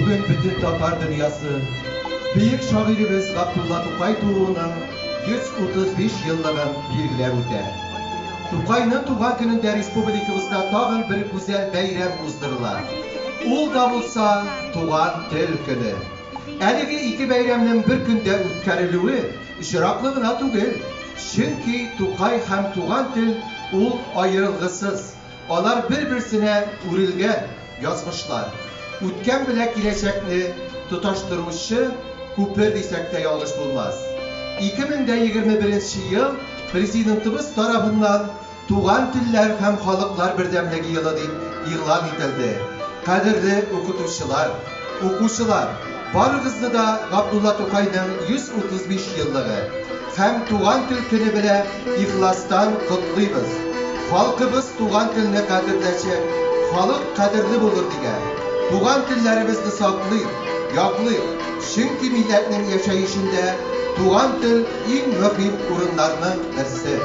Бүген бөтен татар дөньясы бөек шагыйребез Габдулла Тукай тууының 135 еллыгын билгеләп үтә. Тукайның туган көнендә республикабызда тагын бер гүзәл бәйрәм уздырыла. Ул да булса Туган тел көне. Әлеге ике бәйрәмнең бер көндә үткәрелүе очраклы гына түгел. Чөнки Тукай һәм туган тел ул аерылгысыз. Алар бер-берсенә үрелгән язмышлар. Үткән белән киләчәкне тоташтыручы күпер дисәк тә ялгыш булмас. 2021 ел Президентыбыз тарафыннан Туган телләр һәм халыклар бердәмлеге елы дип игълан ителде. Кадерле укытучылар, укучылар, барыгызны да Габдулла Тукайның 135 еллыгы һәм Туган тел көне белән ихластан котлыйбыз. Халкыбыз туган телне кадерләчәк, халык кадерле булыр дигән. Туган телләребезне саклыйк, яклыйк, чөнки милләтнең яшәешендә туган тел иң мөһим урыннарның берсе.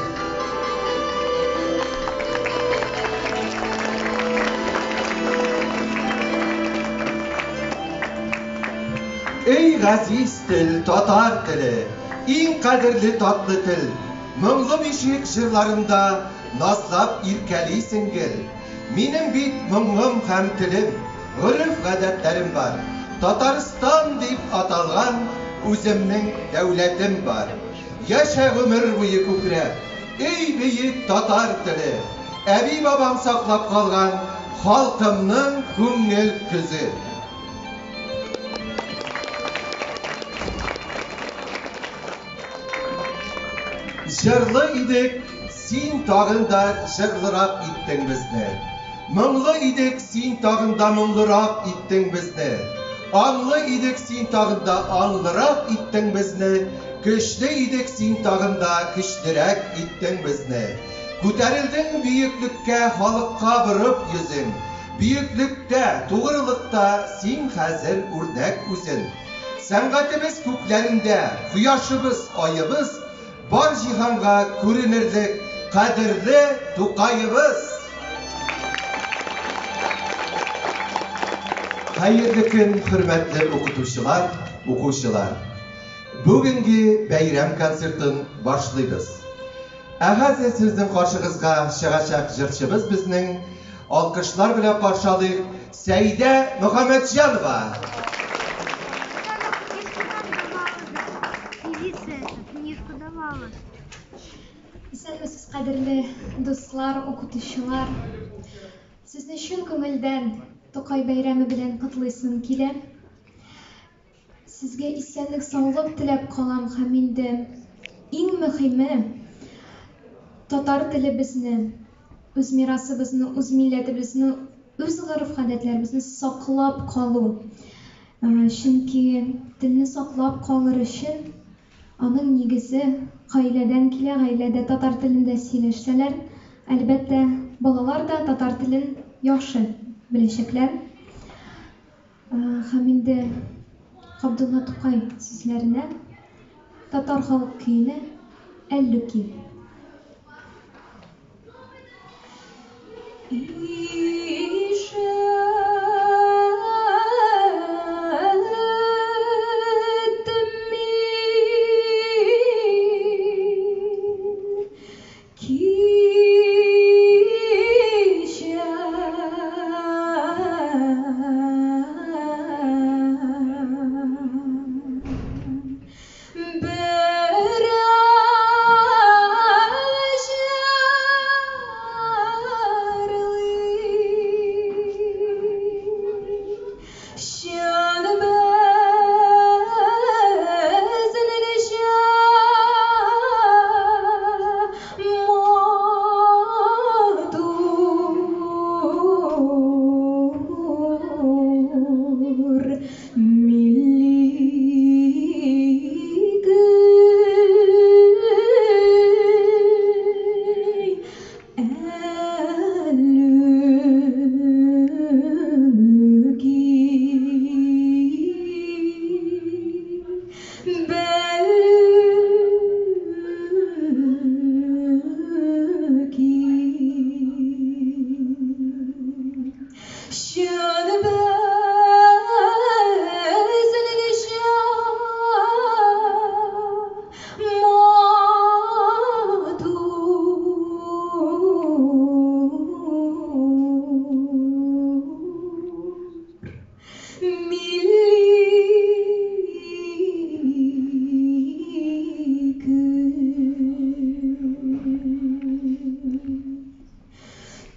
Эй, газиз тел, татар теле, иң кадерле татлы тел, моңлы бишек җырларында назлап иркәлисең гел. Минем бит моңым һәм телем, гореф-гадәтләрем бар. Татарстан дип аталган үземнең дәүләтем бар. Яшә гомер буе күкрәп, эй бөек татар теле! Әби-бабам саклап калган халкымның күңел көзе. Җырлы идек, син тагын да җырлырак иттең безне. Моңлы идек, син тагын да моңлырак иттең безне. Аңлы идек, син тагын да аңлырак иттең безне. Көчле идек, син тагын да көчлерәк иттең безне. Күтәрелдең бөеклеккә халыкка борып йөзең. Бөеклектә, тугрылыкта син хәзер үрнәк үзең. Сәнгатебез күкләрендә кояшыбыз, аебыз, бар җиһанга күренерлек кадерле Тукаебыз! Хәерле көн, хөрмәтле укытучылар, укучылар! Бүгенге бәйрәм концертын башлыйбыз. Ә хәзер сезнең каршыгызга чыгачак җырчыбыз безнең алкышлар белән каршы алыйк Сәйдә Мөхәммәтҗанова. Исәнмесез, кадерле дуслар, укытучылар. Сезне чын күңелдән Тукай бәйрәме белән котлыйсым килә. Сезгә исәнлек-саулык теләп калам һәм инде иң мөхиме, татар телебезне, үз мирасыбызны, үз милләтебезне, үз гореф-гадәтләребезне саклап калу. Чөнки телне саклап калыр өчен аның нигезе гаиләдән килә, гаиләдә татар телендә сөйләшсәләр, әлбәттә, балалар да татар телен яхшы беләчәкләр. Һәм инде Габдулла Тукай сүзләренә, татар халык көенә Әллүки. Ишеттем мин Кичә берәү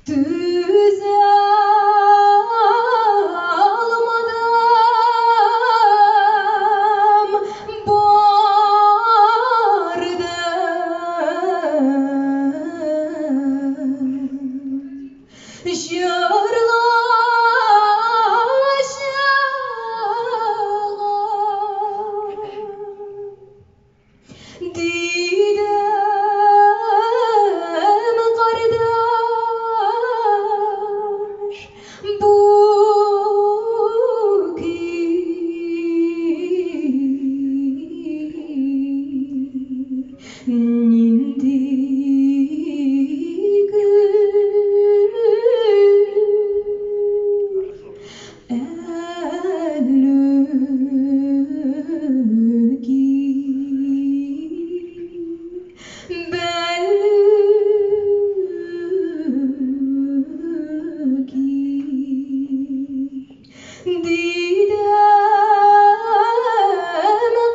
Түзә алмадым, бардым. Җырлашыга. Дидем, кардәш, бу көй нинди көй? Әллүки, бәллүки, дидем,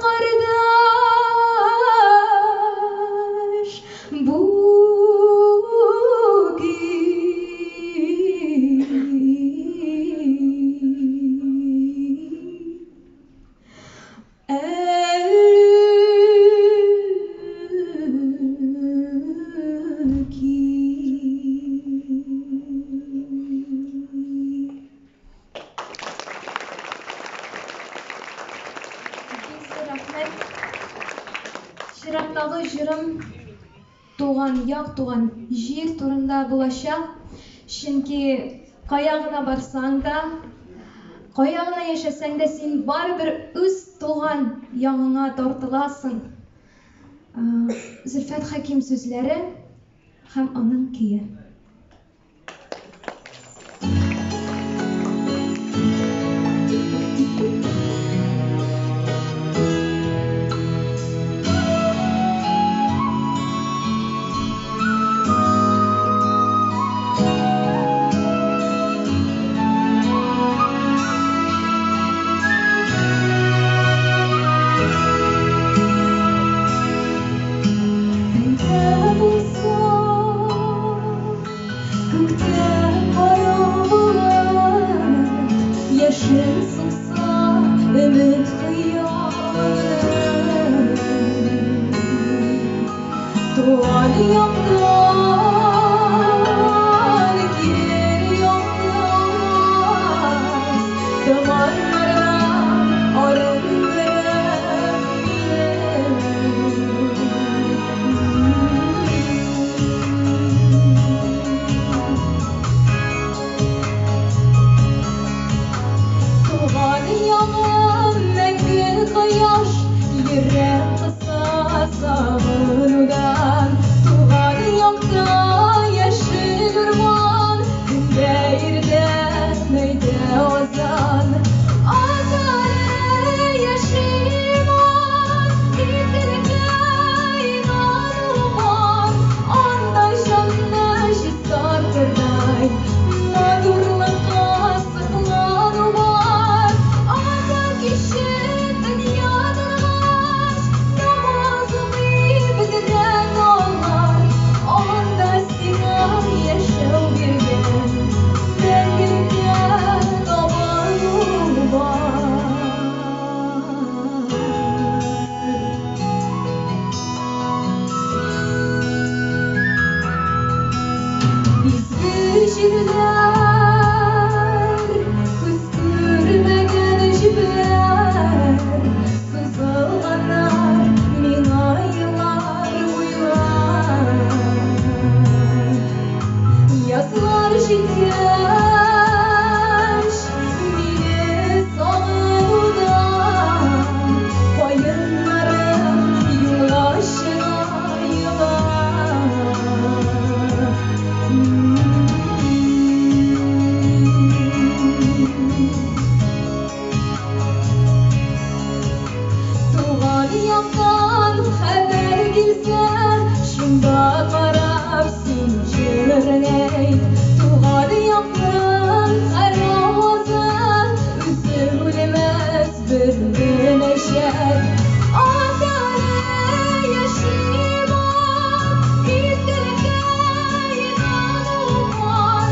кардәш, бу көй Әллүки. Бик зур рәхмәт. Чираттагы җырым туган як, туган җир турында булачак. Чөнки кая гына барсаң да, кая гына яшәсәң дә, син барыбер үз туган ягыңа тартыласың. Зөлфәт Хәким сүзләре һәм аның көе. Әйдә булса, күктә кара болыт, яшен сукса, өмет хыялы. Туган яктан килер якты аваз, томаннардан арындырып мине. Туган ягым мәңге кояш, йөрәк кыса сагынудан. Туган якта яшел урман, көндә иртән әйтә азан. Азаны яши иман, изгелеккә инану бар. Анда җанны чистартырдай, матурлыкка соклану бар. Азан кичен дөнья тынгач, намаз укый бөдрә таллар. Анда сиңа яшәү биргән, мәңгелеккә табыну бар. Изге җирләр, күз күрмәгән җепләр, сузылганнар миңа еллар буйлап. Язлар җиткәч, мине сагынудан, каеннарым юлга чыга елап. Туган яктан хәбәр килсә, шунда карап син җырың әйт. Туган якның һәр авазы үзе үлмәс бер мөнәҗәт. Азаны яши иман, изгелеккә инану бар.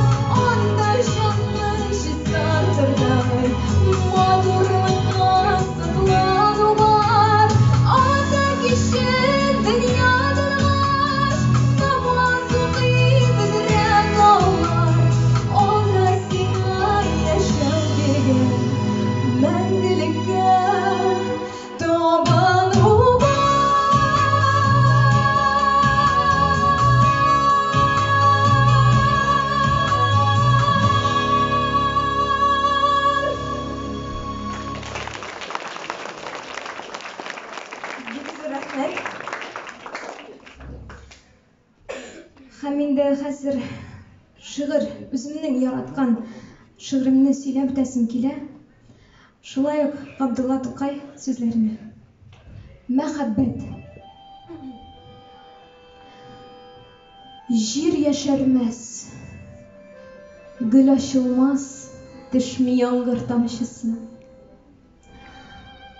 Һәм инде хәзер шигырь, үземнең яраткан шигыремне сөйләп үтәсем килә. Шулай ук Габдулла Тукай сүзләренә. Мәхәббәт. Җир яшәрмәс, гөл ачылмас, төшми яңгыр тамчысы.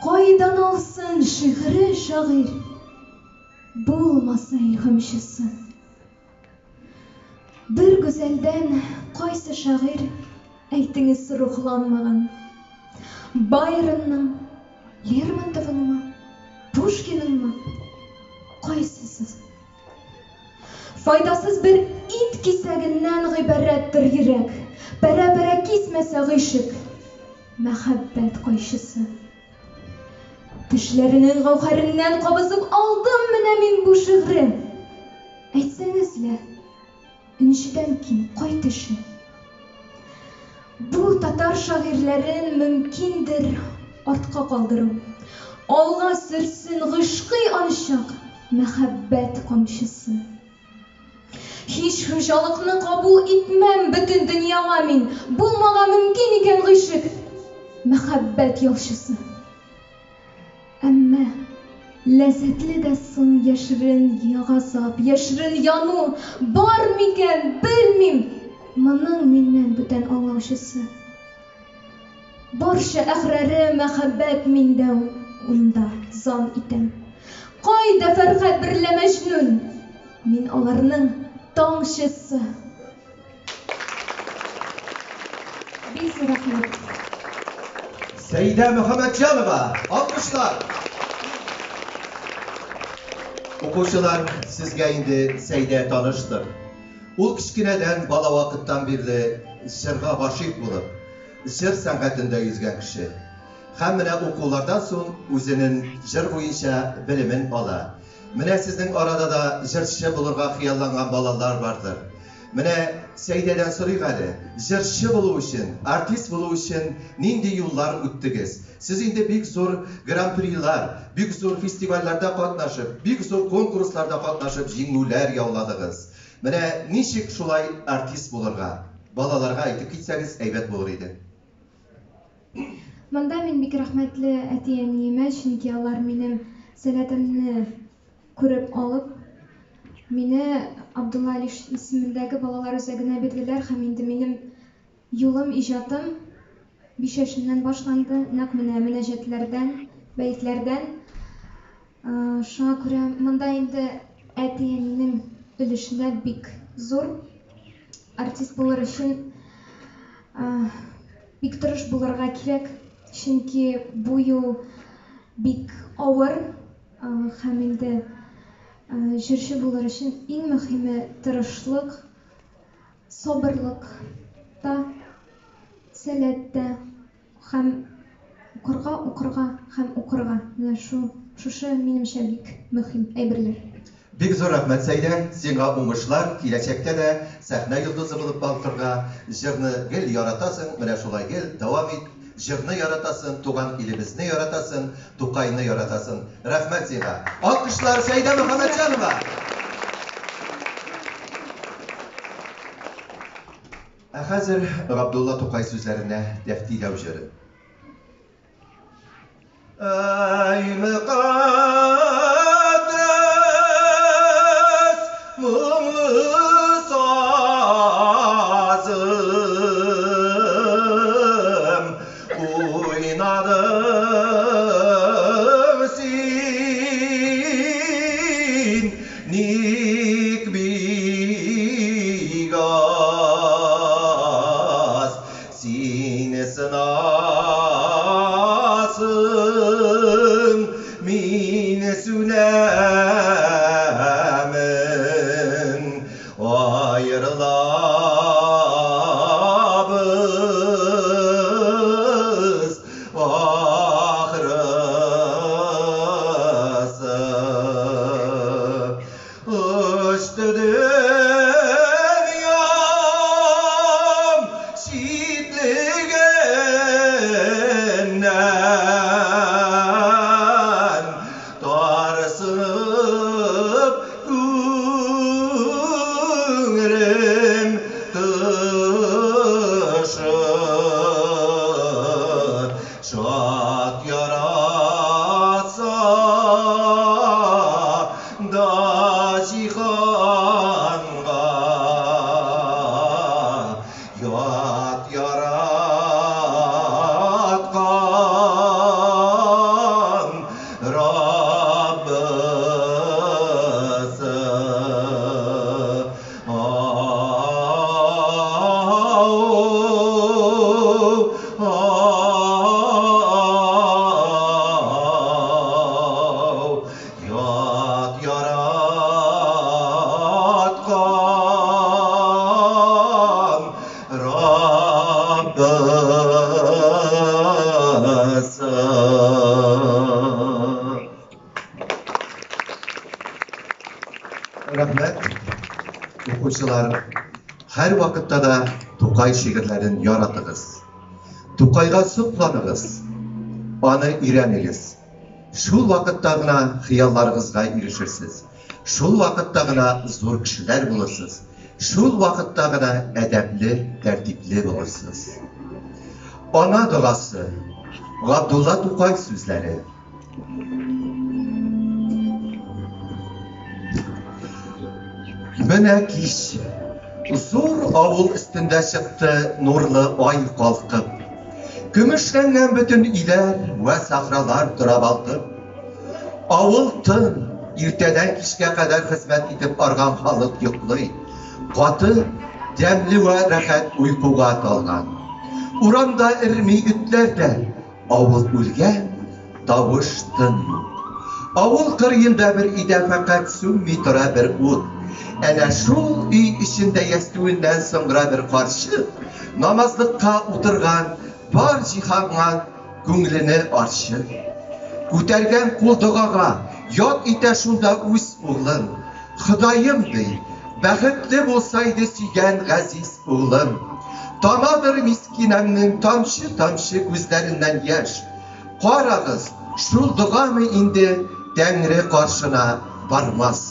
Кайдан алсын шигыре шагыйрь, булмаса илһамчысы. Бер гүзәлдән кайсы шагыйрь, әйтеңез, рухланмаган? Байронның, Лермонтовыңмы, Пушкиныңмы? Кайсысы? Файдасыз бер ит кисәгеннән гыйбарәттер йөрәк, Пәрә-пәрә кисмәсә гыйшык, мәхәббәт кайчысы. Тешләренең гәүһәреннән кабызып алдым менә мин бу шигъре. Әйтсәгез лә, энҗедән ким кай төше? Бу татар шагыйрьләрен мөмкиндер артка калдыру. Алга сөрсен гыйшкый анчак мәхәббәт камчысы. Һич хуҗалыкны кабул итмәм бөтен дөньяңа мин, булмага мөмкин икән гыйшык, мәхәббәт ялчысы. Әмма ләззәтле дә соң яшерен газап, яшерен яну бар микән, белмим, моның миннән бүтән аңлаучысы. Барча әхраре мәхәббәт миндә унда, зан итәм. Кайда Фәрхәд берлә Мәҗнүн? Мин аларның таңчысы. Бик зур рәхмәт. Сәйдә Мөхәммәтҗанова, алкышлар! Укучылар, сезгә инде Сәйдә таныштыр. Ул кечкенәдән, бала вакыттан бирле җырга гашыйк булып, җыр сәнгатендә йөзгән кеше. Һәм менә укулардан соң үзенен җыр буенча белемен ала. Менә сезнең арада да җырчы булырга хыялланган балалар бардыр. Менә Сәйдәдән сорыйк әле, җырчы булу өчен, артист булу өчен нинди юллар үттегез? Сез инде бик зур гран-прилар, бик зур фестивальләрдә катнашып, бик зур конкурсларда катнашып җиңүләр яуладыгыз. Менә ничек шулай артист булырга? Балаларга әйтеп китсәгез, әйбәт булыр иде. Монда мин бик рәхмәтле әти-әниемә, чөнки алар минем сәләтемне күреп алып, мине Абдулла Алиш исемендәге балалар үзәгенә бирделәр һәм инде минем юлым, иҗатым 5 яшемнән башланды, нәкъ менә мөнәҗәтләрдән, бәетләрдән. Шуңа күрә монда инде әти-әнинең өлеше дә бик зур. Артист булыр өчен бик тырыш булырга кирәк, чөнки бу юл бик авыр һәм инде җырчы булыр өчен иң мөһиме тырышлык, сабырлык та, сәләт тә һәм укырга, укырга һәм укырга. Менә шу, шушы минемчә бик мөһим әйберләр. Бик зур рәхмәт, Сәйдә, сиңа уңышлар, киләчәктә дә сәхнә йолдызы булып балкырга, җырны гел яратасың, менә шулай гел дәвам ит, җырны яратасың, туган илебезне яратасың, Тукайны яратасың. Рәхмәт сиңа. Алкышлар Сәйдә Мөхәммәтҗанова! Ә хәзер Габдулла Тукай сүзләренә Тәфтиләү җыры. Әй мөкатдәс моңлы сазым, уйнадың син, Ник бик аз син сынасың, мин сүнәмен, аерылабыз ахрысы. Очты дөньям читлегеннән, тарсынып Укучылар, һәрвакытта да Тукай шигырьләрен яратыгыз. Тукайга сокланыгыз, аны өйрәнегез. Шул вакытта гына хыялларыгызга ирешерсез. Шул вакытта гына зур кешеләр булырсыз. Шул вакытта гына әдәпле, тәртипле булырсыз. Ана догасы. Габдулла Тукай сүзләре. Менә кич. Зур авыл өстендә чыкты нурлы ай калкып. Көмешләнгән бөтен өйләр вә сахралар тора балкып. Авыл тын, иртәдән кичкә кадәр хезмәт итеп арган халык йоклый. Каты, тәмле вә рәхәт уйкуга талган. Урамда эрми этләр дә, Авыл үлгән, тавыш тын юк. Авыл кырыенда бер өйдә фәкать сүнми тора бер ут. Әнә шул өй эчендә ястүеннән соңра бер карчык намазлыкка утырган, бар җиһанга күңлене арчып. Күтәргән кул догага, яд итә шунда үз углын. Ходаем, ди, бәхетле булса иде сөйгән газиз углым. Тамадыр мискинәмнең тамчы-тамчы күзләреннән яшь. Карагыз, шул догамы инде Тәңре каршына бармас.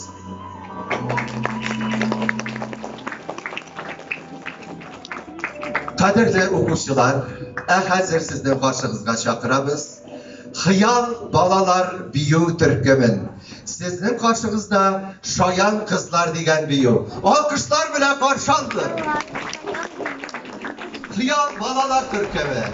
Кадерле укучылар, ә хәзер сезнең каршыгызга чакырабыз Хыял балалар бию төркемен. Сезнең каршыгызда Шаян кызлар дигән бию. Алкышлар белән каршы алдык. Хыял балалар төркеме.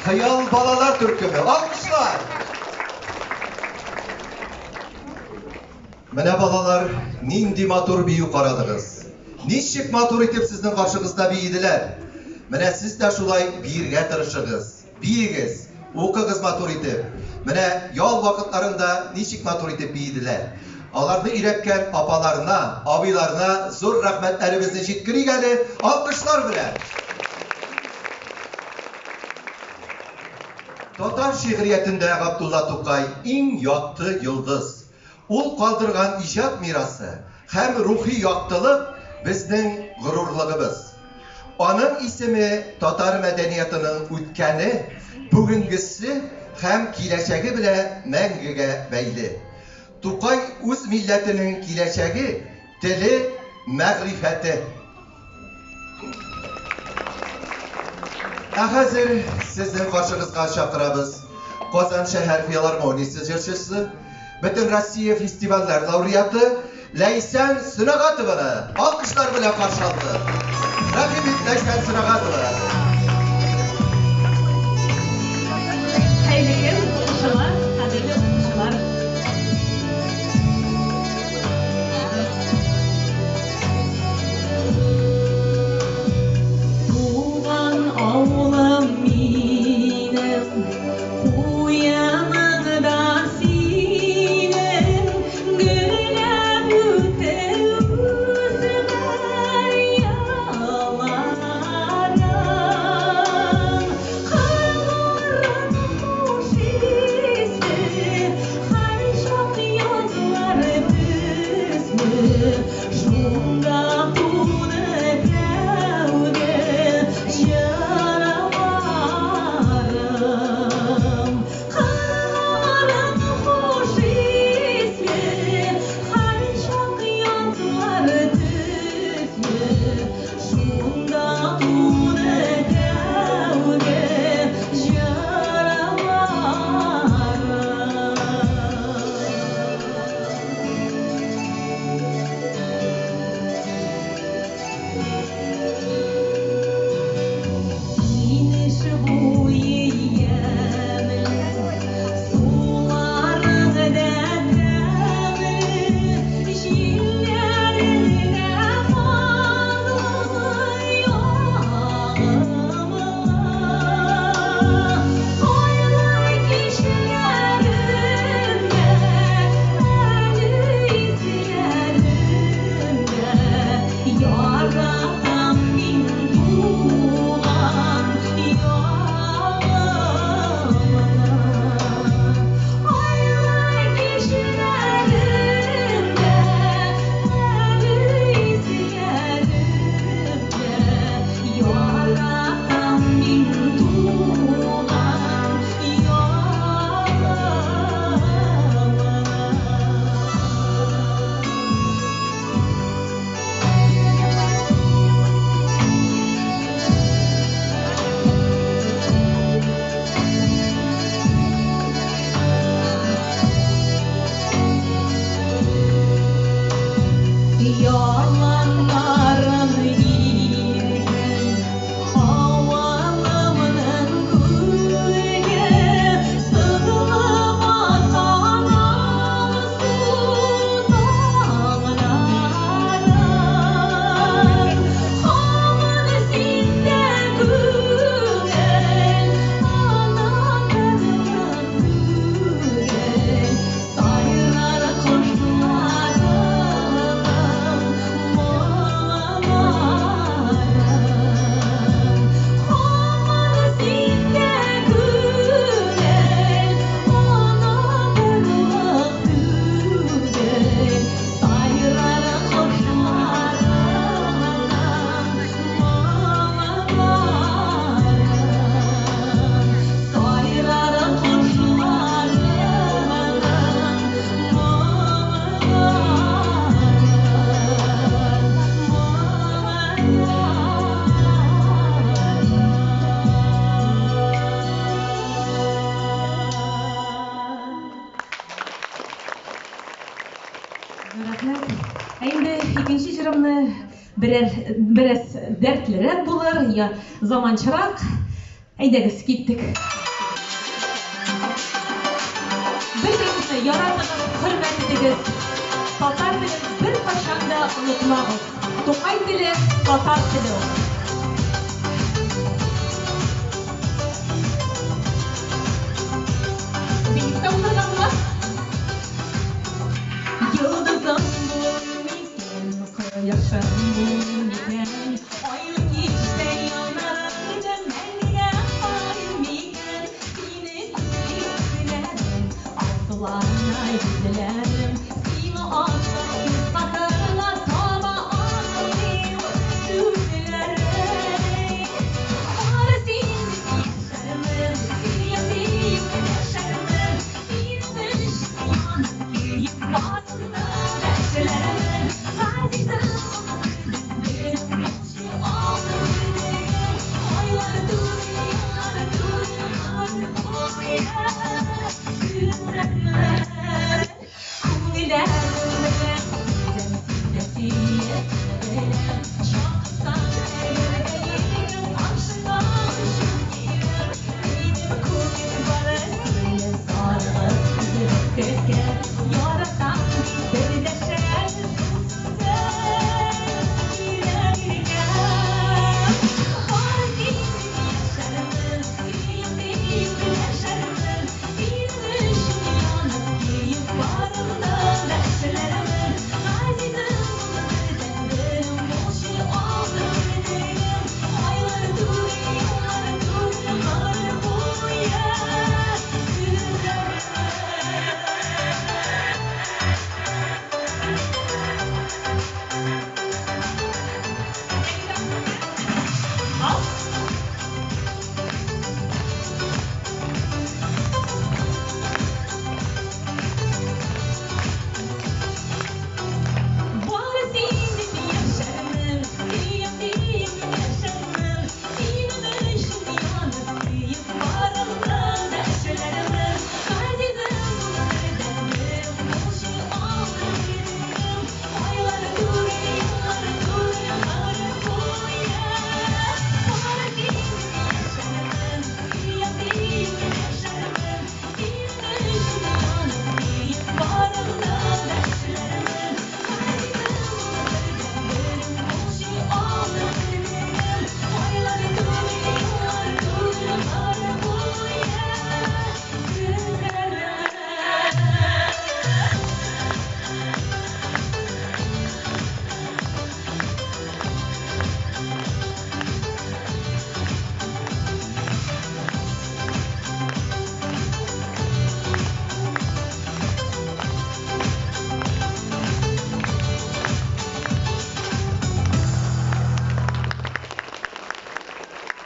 Хыял балалар төркеме. Алкышлар! Менә балалар, нинди матур бию карадыгыз. Ничек матур итеп сезнең каршыгызда биеделәр. Менә сез дә шулай биергә тырышыгыз. Биегез, укыгыз матур итеп. Менә ял вакытларында ничек матур итеп биеделәр. Аларны өйрәткән апаларына, абыйларына зур рәхмәтләребезне җиткерик әле алкышлар белән. Татар шигъриятендә Габдулла Тукай иң якты йолдыз. Ул калдырган иҗат мирасы һәм рухи яктылык безнең горурлыгыбыз. Аның исеме татар мәдәниятының үткәне, бүгенгесе һәм киләчәге белән мәңгегә бәйле. Тукай үз милләтенең киләчәге, теле, мәгърифәте. Ә хәзер сезнең каршыгызга чакырабыз Казан шәһәр филармониясе җырчысы, Бөтенроссия фестивальләр лауреаты Ләйсән Сөнәгатованы алкышлар белән каршы алыгыз. Рәхим ит, Ләйсән Сөнәгатова. Хәерле көн, укучылар, кадерле укытучылар. Туган авылым минем, куеныңда синең, гөлләп үтте үсмер елларың. Кырларың хуш исле, һәрчак язлар төсле, шунда туды тәүге җырларым. Кырларың хуш исле, һәрчак язлар төсле, шунда туды тәүге җырларым. Инеш буе ямьле, суларың да тәмле, җилләрең дә назлы, ягымлы. Айлы кичләрендә, әле исләремдә, яратам мин туган ягымны. Айлы кичләрендә, әле исләремдә, яратам мин туган ягымны. Яланнарым иркен, авылымның күге, сызылып аткан алсу таңнарың. Һаман синдә күңел, онытырлык түгел, сайрар кошларының моңнарын. Һаман синдә күңел, онытырлык түгел, сайрар кошларының моңнарын. Сайрар кошларының моңнарын, моңнарын. Рәхмәт. Ә инде икенче җырымны берәр бераз дәртлерәк булыр, я заманчарак. Әйдәгез, киттек. Бер-берегезне яратыгыз, хөрмәт итегез. Татар телен беркайчан да онытмагыз. Тукай теле, татар теле ул. Биектә утырган була. Йолдызым бул микән, кояшым бул микән, айлы кичтә янар идем, мәңгегә калыр микән? Сине күзләрем, алсулана йөзләрем, сиңа ашык сүз катырга таба алмыйм сүзләрем.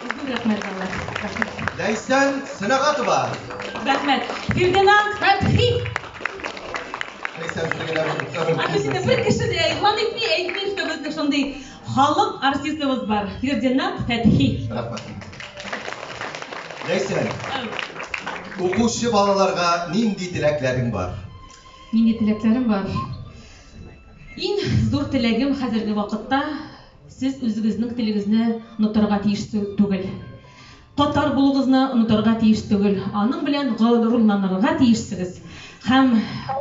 Зур рәхмәт, балалар. Рәхмәт. Ләйсән Сөнәгатова. Рәхмәт. Фердинанд Фәтхи. Ләйсән Сөнәгатова. Артистны бер кеше дә игълан итми, әйтми, что безнең шундый халык артистыбыз бар. Фердинанд Фәтхи. Рәхмәт. Ләйсән, укучы балаларга нинди теләкләрең бар? Нинди теләкләрем бар? Иң зур теләгем хәзерге вакытта сез үзегезнең телегезне онытырга тиеш түгел. Татар булуыгызны онытырга тиеш түгел. Аның белән горурланырга тиешсегез. Һәм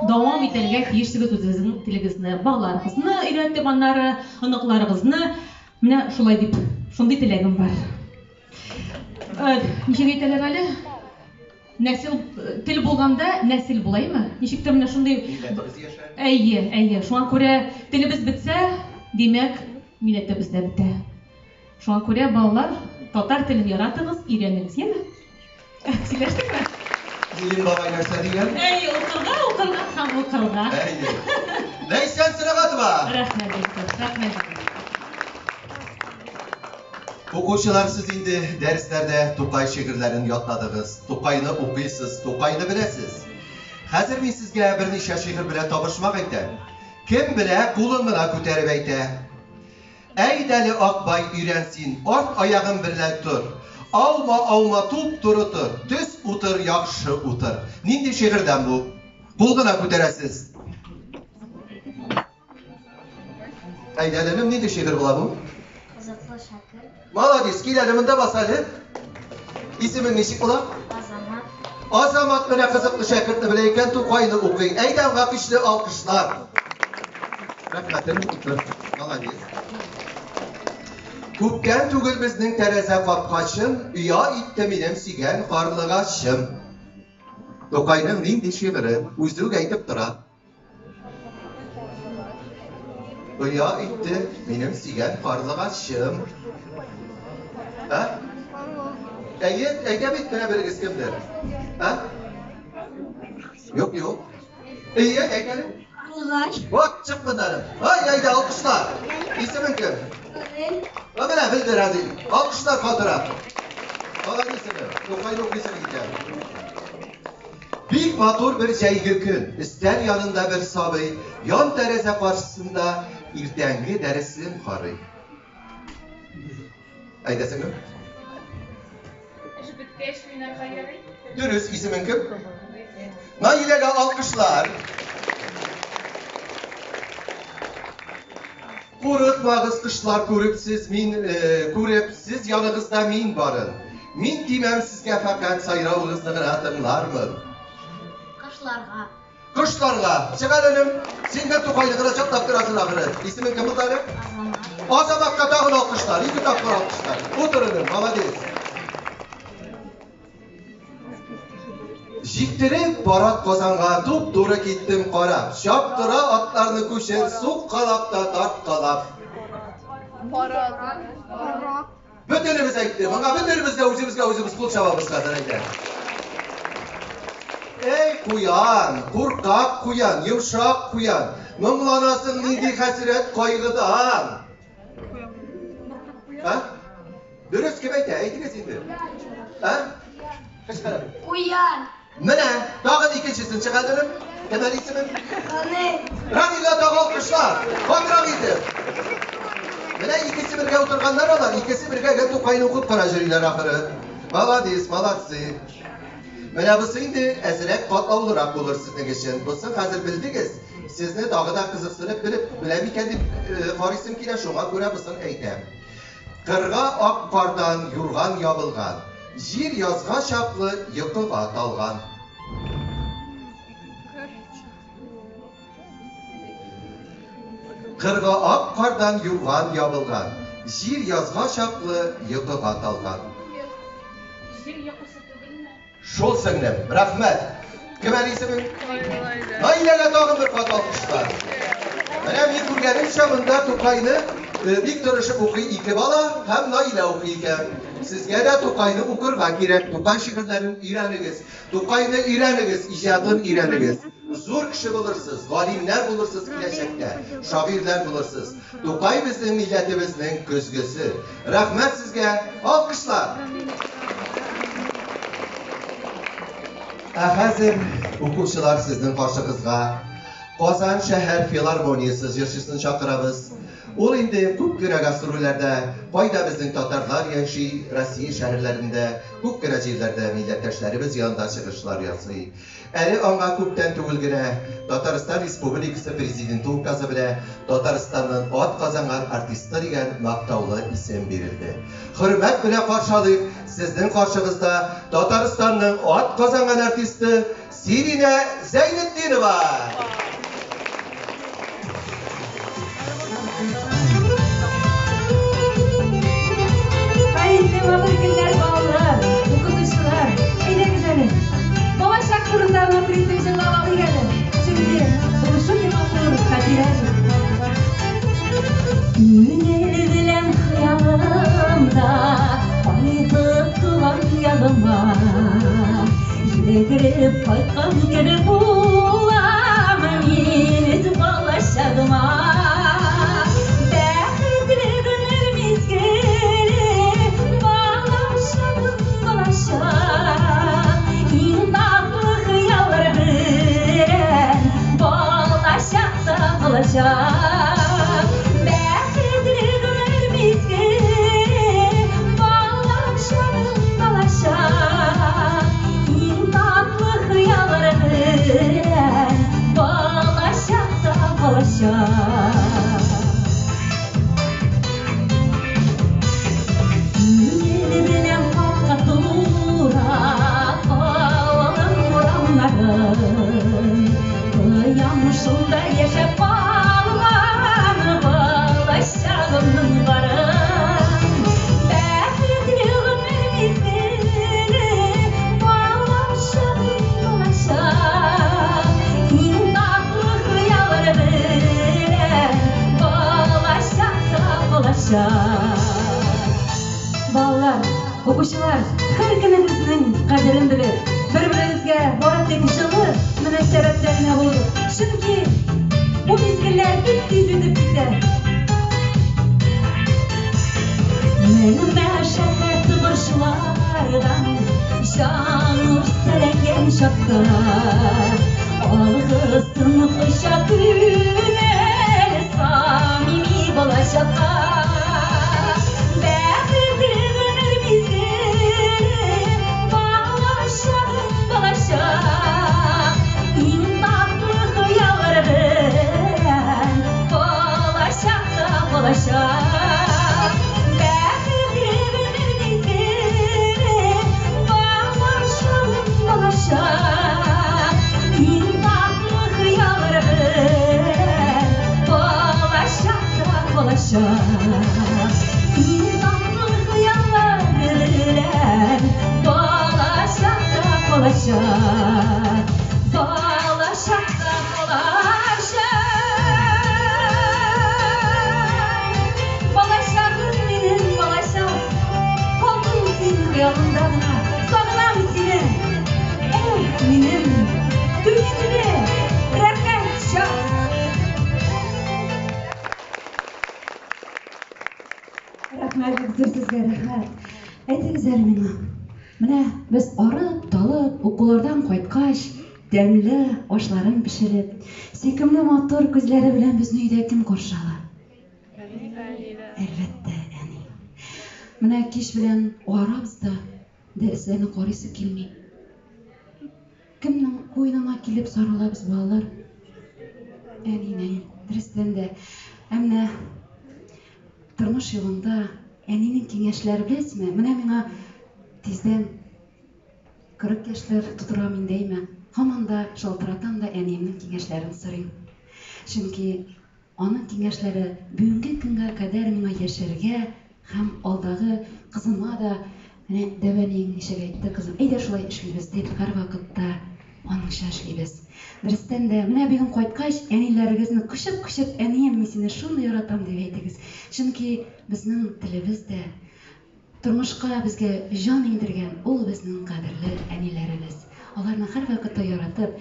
дәвам итәргә тиешсегез үзегезнең телегезне. Балаларыгызны өйрәтеп, аннары оныкларыгызны. Менә шулай дип, шундый теләгем бар. Ничек әйтәләр әле? Нәсел тел булганда нәсел булаймы? Ничектер менә шундый. Милләтебез яшәр. Әйе, әйе. Шуңа күрә телебез бетсә, димәк, милләтебез дә бетә. Шуңа күрә, балалар, татар телен яратыгыз, өйрәнегез, яме? Сөйләштекме? Илин бабай нәрсә дигән? Әйе, укырга, укырга һәм укырга. Әйе. Ләйсән Сөнәгатова. Рәхмәт, дуслар, рәхмәт. Укучылар, сез инде дәресләрдә Тукай шигырьләрен ятладыгыз, Тукайны укыйсыз, Тукайны беләсез. Хәзер мин сезгә берничә шигырь белән табышмак әйтәм. Кем белә, кулын гына күтәреп әйтә. Әйдәле, Акбай, өйрән син, арт аягың берлән тор. Аума, аума, туп-туры тор, төз утыр, яхшы утыр. Нинди шигырьдән бу? Кул гына күтәрәсез. Әйдә, энем, нинди шигырь була бу? Кызыклы шәкерт. Молодец, кил әле монда бас әле. Исемең ничек була? Азамат. Азамат менә кызыклы шәкертне белә икән, Тукайны укый. Әйдә, аңа көчле алкышлар. Рәхмәт, энем, утыр. Молодец. Күптән түгел безнең тәрәзә капкачын оя итте минем сөйгән карлыгачым. Тукайның нинди шигыре? Үзе үк әйтеп тора. Оя итте минем сөйгән карлыгачым. Ә? Әйе, әйтә бит менә берегез кемдер. Ә? Юк, юк. Әйе, әйт әле. Карлыгач. Вот, чыкмады әле. Ай, әйдә, алкышлар. Исемең кем? Равил. Ә менә белде Разил. Алкышлар катырак. Алар исеме. Тукайны укыйсың икән. Бик матур бер җәйге көн. Өстәл янында бер сабый, ян тәрәзә каршысында иртәнге дәресен карый. Әйдә, сеңлем. Эш беткәч, уйнарга ярый. Дөрес, исемең кем? Наиләгә алкышлар. Курыкмагыз, кошлар, күреп сез мин, э, күреп сез яныгызда мин барын. Мин тимәм сезгә фәкать сайравыгызны гына тыңлармын. Кошларга. Кошларга. Чык әле, энем. Син дә Тукайны гына чатлап торасың ахыры. Исемең кем булды әле? Азамат. Азаматка тагын алкышлар. Ике тапкыр алкышлар. Утыр, энем, молодец. Җиктереп барат Казанга, туп-туры киттем карап. Чаптыра атларны күчер, суккалап та тарткалап. Бөтенебез әйтте. Моңа бөтенебез дә үзебезгә үзебез кул чабабыз хәзер әйдә. Эй, куян, куркак куян, йомшак куян, моңланасың нинди хәсрәт кайгыдан. А? Дөрес кем әйтә? Әйтегез инде. А? Кычкырып. Куян. Менә, тагын икенчесен чыгардым. Кем әле исеме? Ранил. Ранилгә тагы алкышлар. Катырак итеп. Менә икесе бергә утырганнар алар, икесе бергә гел Тукайны укып кына йөриләр ахыры. Молодец, молодцы. Менә бусы инде әзрәк катлаулырак булыр сезнең өчен. Бусын хәзер белдегез. Сезне тагы да кызыксынып белеп, беләм икән дип карыйсым килә, шуңа күрә бусын әйтәм. Кырга ак кардан юрган ябылган, җир язга чаклы йокыга талган. Кырга ак кардан юрган ябылган, җир язга чаклы йокыга талган. Җир йокысы түгелме? Шул, сеңлем, рәхмәт. Кем әле исемең? Наиләгә тагын бер кат алкышлар. Менә мин күргәнемчә, монда Тукайны бик тырышып укый ике бала һәм Наилә укый икән. Сезгә дә Тукайны укырга кирәк. Тукай шигырьләрен өйрәнегез. Тукайны өйрәнегез, иҗатын өйрәнегез. Зур кеше булырсыз, галимнәр булырсыз киләчәктә, шагыйрьләр булырсыз. Тукай безнең милләтебезнең көзгесе. Рәхмәт сезгә, алкышлар! Ә хәзер, укучылар, сезнең каршыгызга Казан шәһәр филармониясе җырчысын чакырабыз. Ул инде күп кенә гастрольләрдә, кайда безнең татарлар яши, Россия шәһәрләрендә, күп кенә җирләрдә милләттәшләребез янында чыгышлар ясый. Әле аңа күптән түгел генә Татарстан Республикасы Президенты указы белән Татарстанның атказанган артисты дигән мактаулы исем бирелде. Хөрмәт белән каршы алыйк, сезнең каршыгызда Татарстанның атказанган артисты Сиринә Зәйнетдинова! Хәерле матур көннәр, балалар, укытучылар. Әйдәгез әле. Балачак турында матур итеп җырлап алыйк әле. Чөнки ул шундый матур хатирә бит. Күңел белән хыялымда кайтып туган ягыма. Йөгереп кайткан кебек булам мин үз балачагыма. Бәхетле гомер мизгеле, балачагым, балачак. Иң татлы хыяллар белән балачакта калачак. Бәхетле гомер мизгеле, балачагым, балачак. Иң татлы хыяллар белән балачакта калачак. Күңел белән капка тура авылым урамнарын. Тоям шунда яшәп калган балачагымның барын. Бәхетле гомер мизгеле, балачагым, балачак. Иң татлы хыяллар белән балачакта калачак. Балалар, укучылар, һәр көнегезнең кадерен белеп, бер-берегезгә бары тик җылы мөнәсәбәттә генә булыгыз. Чөнки бу мизгелләр бик тиз үтеп китә. Мең мәшәкать борчулардан җан үрсәләнгән чакта, алгысын коча күңел самими балачакка. Бәхетле гомер мизгеле, балачагым, балачак. Иң татлы хыяллар белән балачакта калачак. Бәхетле гомер мизгеле, балачагым, балачак. Иң татлы хыяллар белән балачакта калачак. Иң татлы хыяллар белән балачакта калачак. Балачакта калачак. Балачагым минем, балачак. Калдың син хыялымда гына. Сагынам сине. Эх, минем күңелле, рәхәт чак. Рәхмәт бик зур сезгә, рәхмәт. Әйтегез әле миңа. Менә без арып, талып, укулардан кайткач, тәмле ашларын пешереп, сөйкемле матур күзләре белән безне өйдә кем каршы ала? Әлбәттә, әни. Менә кич белән арабыз да, дәресләрне карыйсы килми. Кемнең куенына килеп сарылабыз, балалар? Әнинең, дөрестән дә. Ә менә тормыш юлында әнинең киңәшләре, беләсезме? Менә миңа тиздән 40 яшьләр тутырам инде, әйме? Һаман да шалтыратам да әниемнең киңәшләрен сорыйм. Чөнки аның киңәшләре бүгенге көнгә кадәр миңа яшәргә һәм алдагы кызыма да, менә дәү әниең ничек әйтте, кызым, әйдә шулай эшлибез дип, һәрвакытта аныңча эшлибез. Дөрестән дә, менә бүген кайткач, әниләрегезне кочып-кочып, әнием, мин сине шундый яратам дип әйтегез. Чөнки безнең телебез дә, тормышка безгә җан иңдергән ул безнең кадерле әниләребез. Аларны һәрвакытта яратып,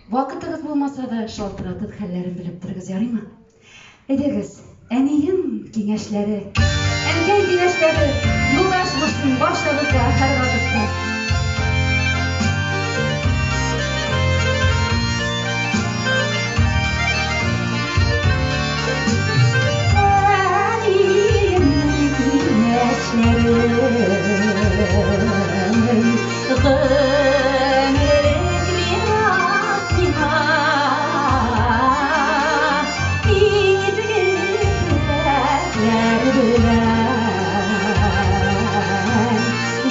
Вакытыгыз булмаса да, шалтыратып хәлләрен белеп торыгыз, ярыймы? Әйдәгез, әнием киңәшләре, әнкәй киңәшләре юлдаш булсын барчабызга һәрвакытта. Әниемнең киңәшләре гомерлек мирас миңа. Изге теләкләр белән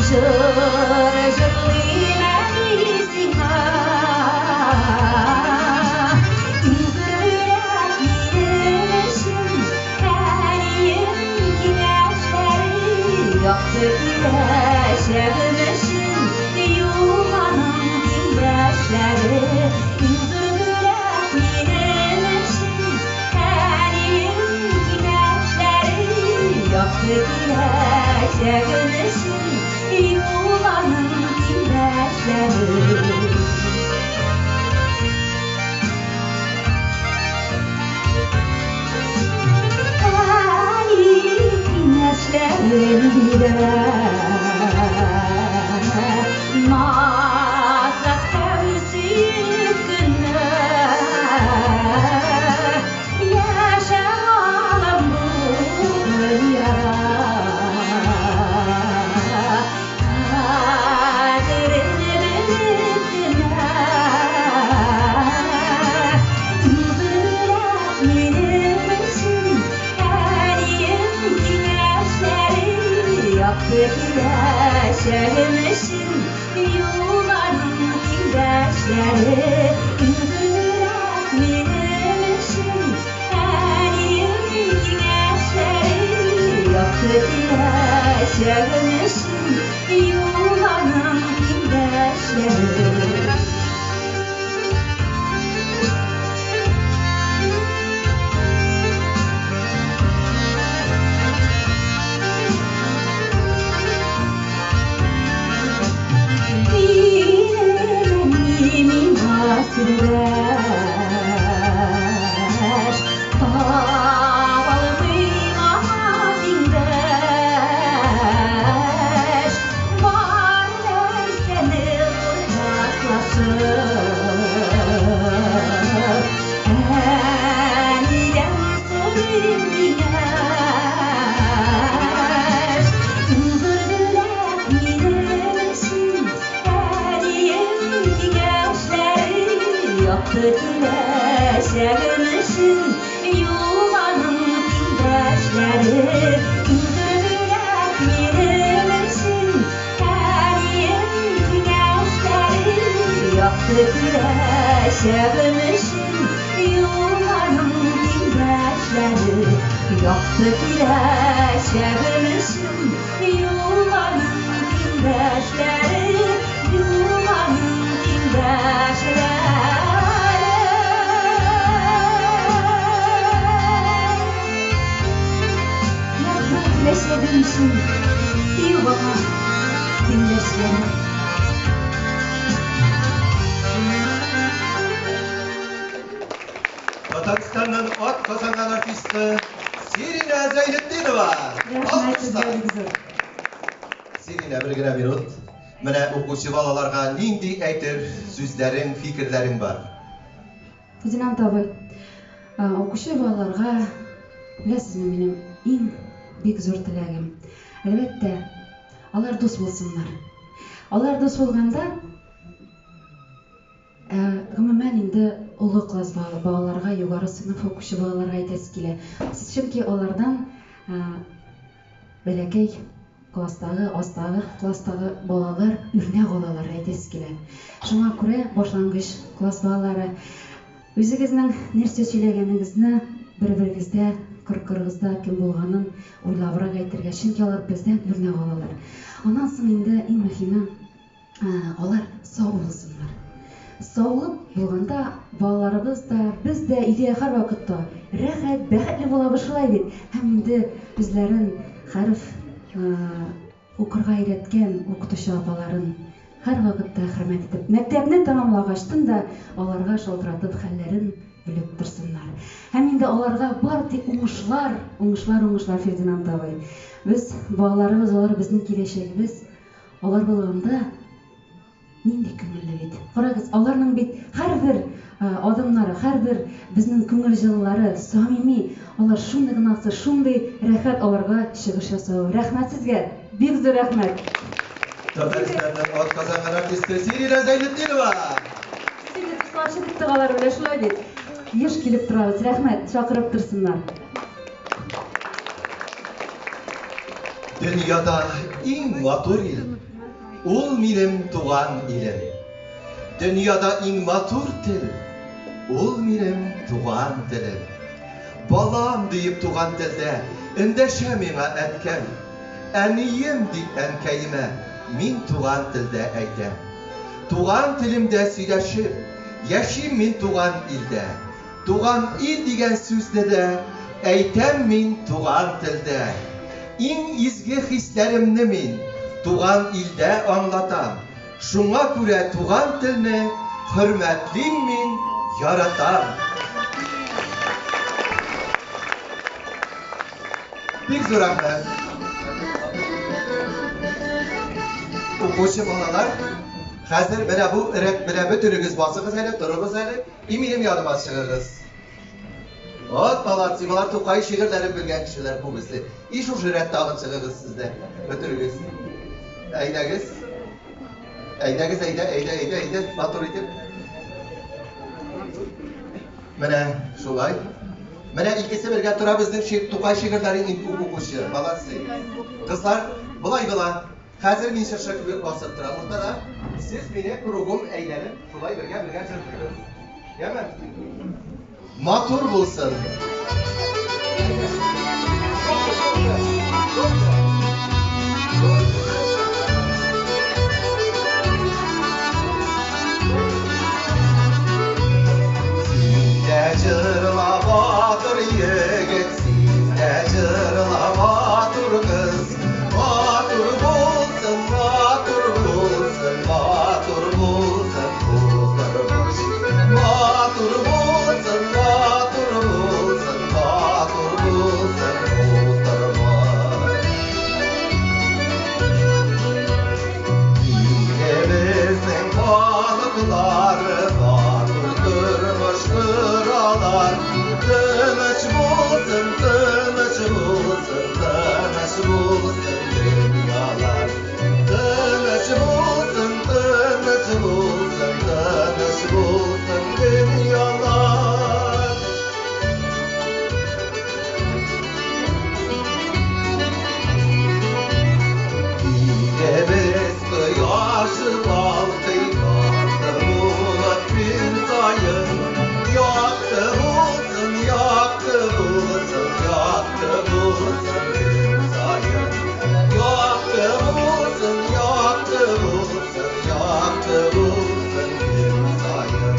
җыр җырлыйм, әни, сиңа. Иң зур бүләк минем өчен әнием киңәшләре, якты киләчәгем өчен юк аның тиңдәшләре. Иң зур бүләк минем өчен әнием киңәшләре, якты киләчәгем өчен юк аның тиңдәшләре. Әни киңәшләрен бирә, назлап һәм сөеп кенә. Яшә алам бу дөньяда, кадерен белеп кенә. Иң зур бүләк минем өчен әнием киңәшләре, якты киләчәгем өчен юк аның тиңдәшләре. Иң зур бүләк минем өчен әнием киңәшләре, якты киләчәгем өчен юк аның тиңдәшләре. Минем әни миңа сердәш, таба алмыйм аңа тиңдәш. Бар нәрсәне уртаклашып, әнидән сорыйм киңәш. Иң зур бүләк минем өчен әнием киңәшләре, якты киләчәгем өчен юк аның тиңдәшләре. Иң зур бүләк минем өчен әнием киңәшләре, якты киләчәгем өчен юк аның тиңдәшләре. Якты киләчәгем өчен юк аның тиңдәшләре, юк аның тиңдәшләре. Якты киләчәгем өчен юк аңа тиңдәшләре. Татарстанның атказанган артисты Сиринә Зәйнетдинова. Рәхмәт Алкышлар. сезгә бик зур. Сиринә, бер генә минут. Менә укучы балаларга нинди әйтер сүзләрең, фикерләрең бар? Фerdинанд абый, укучы балаларга, беләсезме, минем иң бик зур теләгем. Әлбәттә, алар дус булсыннар. Алар дус булганда, гомумән инде олы класс балаларга, югары сыйныф укучы балаларга әйтәсе килә. Чөнки алардан бәләкәй класстагы, астагы класстагы балалар үрнәк алалар, әйтәсе килә. Шуңа күрә башлангыч класс балалары, үзегезнең нәрсә сөйләгәнегезне бер-берегездә, кыр-кырыгызда кем булганын уйлабрак әйтергә, чөнки алар бездән үрнәк алалар. Аннан соң инде иң мөһиме, алар сау булсыннар. Саулык булганда балаларыбыз да, без дә өйдә һәрвакытта рәхәт, бәхетле булабыз, шулай бит. Һәм инде үзләрен хәреф укырга өйрәткән укытучы апаларын һәрвакытта хөрмәт итеп, мәктәпне тәмамлагачтын да аларга шалтыратып хәлләрен белеп торсыннар. Һәм инде аларга бары тик уңышлар, уңышлар, уңышлар, Фердинанд абый. Без, балаларыбыз, алар безнең киләчәгебез. Алар булганда нинди күңелле бит. Карагыз, аларның бит һәрбер адымнары, һәрбер безнең күңел җылылары самими. Алар шундый гына шундый рәхәт аларга чыгыш ясау. Рәхмәт сезгә, бик зур рәхмәт. Татарстанның атказанган артисты Сирина Зәйнетдинова. Сез инде дусларча дип торалар, менә шулай бит. Еш килеп торабыз. Рәхмәт, чакырып торсыннар. Дөньяда иң матур ил, ул минем туган илем. Дөньяда иң матур тел, ул минем туган телем. Балам диеп туган телдә эндәшә миңа әткәм. Әнием дип әнкәемә мин туган телдә әйтәм. Туган телемдә сөйләшеп, яшим мин туган илдә. Туган ил дигән сүзне дә әйтәм мин туган телдә. Иң изге хисләремне мин туган илдә аңлатам. Шуңа күрә туган телне хөрмәтлим мин, яратам. Бик зур рәхмәт. Укучы балалар, хәзер менә бу рәт белән бөтенегез басыгыз әле, торыгыз әле, и минем яныма чыгыгыз. Вот, молодцы, болар Тукай шигырьләрен белгән кешеләр күбесе. И шушы рәт тагын чыгыгыз сез дә, бөтерегез. Әйдәгез. Әйдәгез, әйдә, әйдә, әйдә, әйдә, матур итеп. Менә шулай. Менә икесе бергә тора безнең ши Тукай шигырьләрен иң күп укучы. Молодцы. Кызлар, болай була. Хәзер мин чыршы кебек басып торам уртада. Сез мине кругом әйләнеп, шулай бергә-бергә җырлыйбыз. Яме? Матур булсын. Син дә җырла, батыр егет, син дә җырла, матур кыз. Матур булсын, матур булсын, матур булсын бу тормыш. Матур булсын, матур булсын, матур булсын бу тормыш. Илебезнең халыклары матур тормыш коралар. Тыныч булсын, тыныч булсын, тыныч булсын дөньялар. Тыныч булсын, тыныч булсын, тыныч булсын дөньялар. Илебез кояшы балкый, якты булып көн саен. Якты булсын, якты булсын, якты булсын көн саен. Якты булсын, якты булсын, якты булсын көн саен.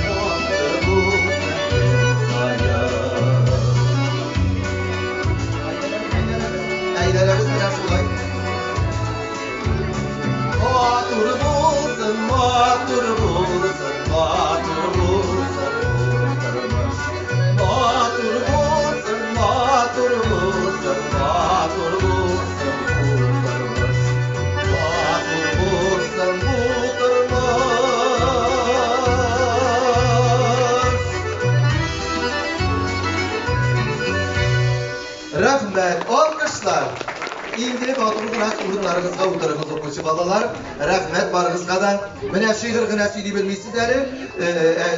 Якты булсын көн саен. Әйләнәбез менә шулай. Матур булсын, матур булсын, матур булсын бу тормыш. Матур булсын, матур булсын, матур булсын бу тормыш. Матур булсын бу тормыш. Рәхмәт, алкышлар. Инде матур гына урыннарыгызга утырыгыз, укучы балалар. Рәхмәт барыгызга да. Менә шигырь генә сөйли белмисез әле.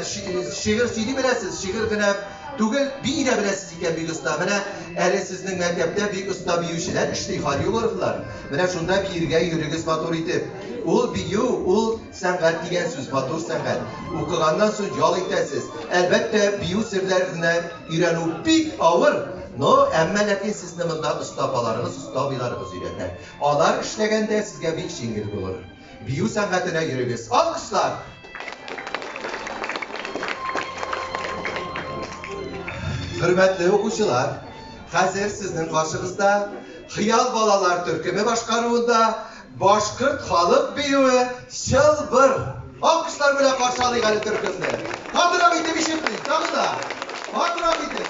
Шигырь сөйли беләсез, шигырь генә түгел, бии дә беләсез икән бик оста. Менә әле сезнең мәктәптә бик оста биючеләр эшли, хореографлар. Менә шунда биергә йөрегез матур итеп. Ул бию, ул сәнгать дигән сүз, матур сәнгать. Укыганнан соң ял итәсез. Әлбәттә, бию серләренә өйрәнү бик авыр, но әмма ләкин сезне монда оста апаларыгыз, оста абыйларыгыз өйрәтә. Алар эшләгәндә сезгә бик җиңел булыр. Бию сәнгатенә йөрегез. Алкышлар! Хөрмәтле укучылар, хәзер сезнең каршыгызда Хыял балалар төркеме башкаруында башкорт халык биюе Чылбыр. Алкышлар белән каршы алыйк әле төркемне. Катырак итеп ишетмик, тагы да. Катырак итеп.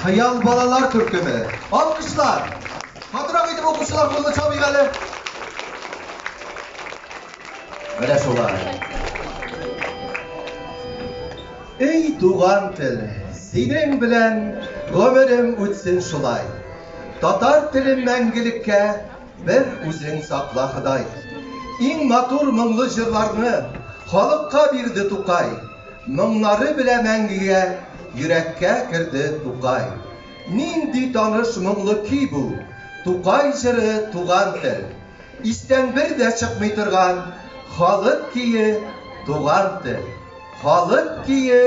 Хыял балалар төркеме. Алкышлар. Катырак итеп укучылар кулны чабыйк әле. Менә шулай. Эй, туган тел, синең белән гомерем үтсен шулай. Татар телен мәңгелеккә бер үзең сакла, Ходай. Иң матур моңлы җырларны халыкка бирде Тукай. Моңнары белән мәңгегә йөрәккә керде Тукай. Нинди таныш моңлы көй бу? Тукай җыры Туган тел. Истән бер дә чыкмый торган халык көе Туган тел. Халык көе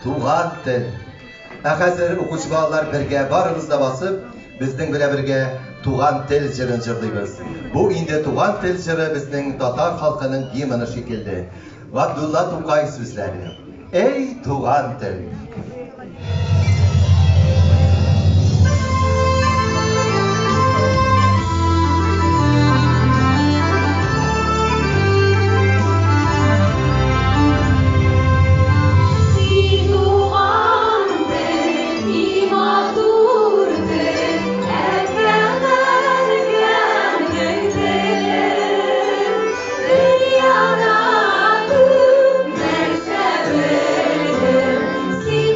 Туган тел. Ә хәзер укучы балалар бергә барыбыз да басып, безнең белән бергә Туган тел җырын җырлыйбыз. Бу инде Туган тел җыры безнең татар халкының гимны шикелле. Габдулла Тукай сүзләре. Эй, туган тел! Син туган тел, и матур тел, әткәм-әнкәмнең теле. Дөньяда күп нәрсә белдем, син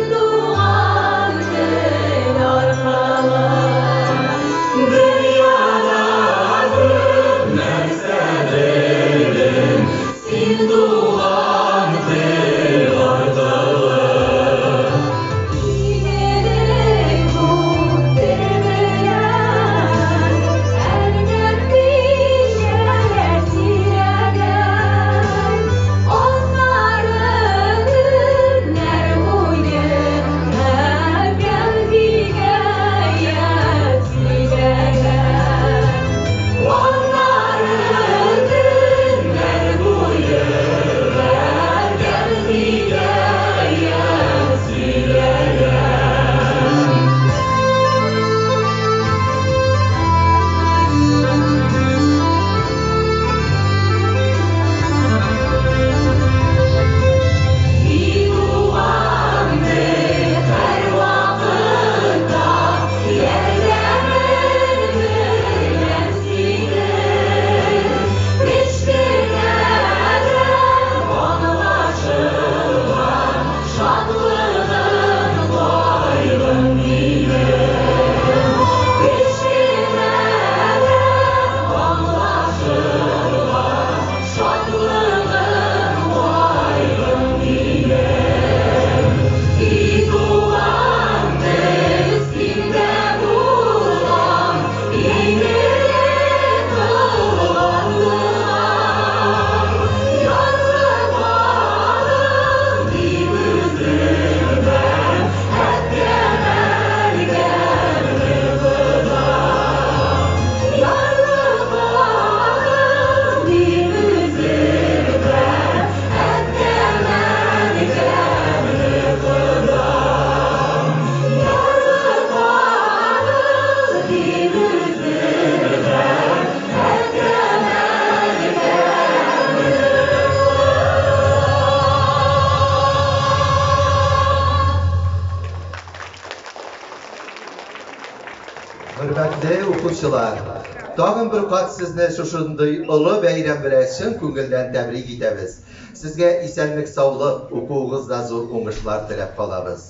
Тагын бер кат сезне шушындый олы бәйрәм белән чын күңелдән тәбрик итәбез. Сезгә исәнлек-саулык, укуыгызда зур уңышлар теләп калабыз.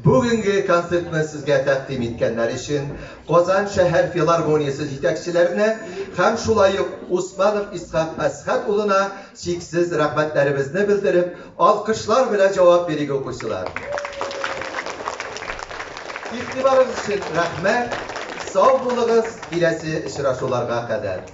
Бүгенге концертны сезгә тәкъдим иткәннәр өчен Казан шәһәр филармониясе җитәкчеләренә һәм шулай ук Усманов Исхак Әсхәт улына чиксез рәхмәтләребезне белдереп, алкышлар белән җавап бирик, укучылар. Игътибарыгыз өчен рәхмәт. Сау булыгыз, киләсе очрашуларга кадәр.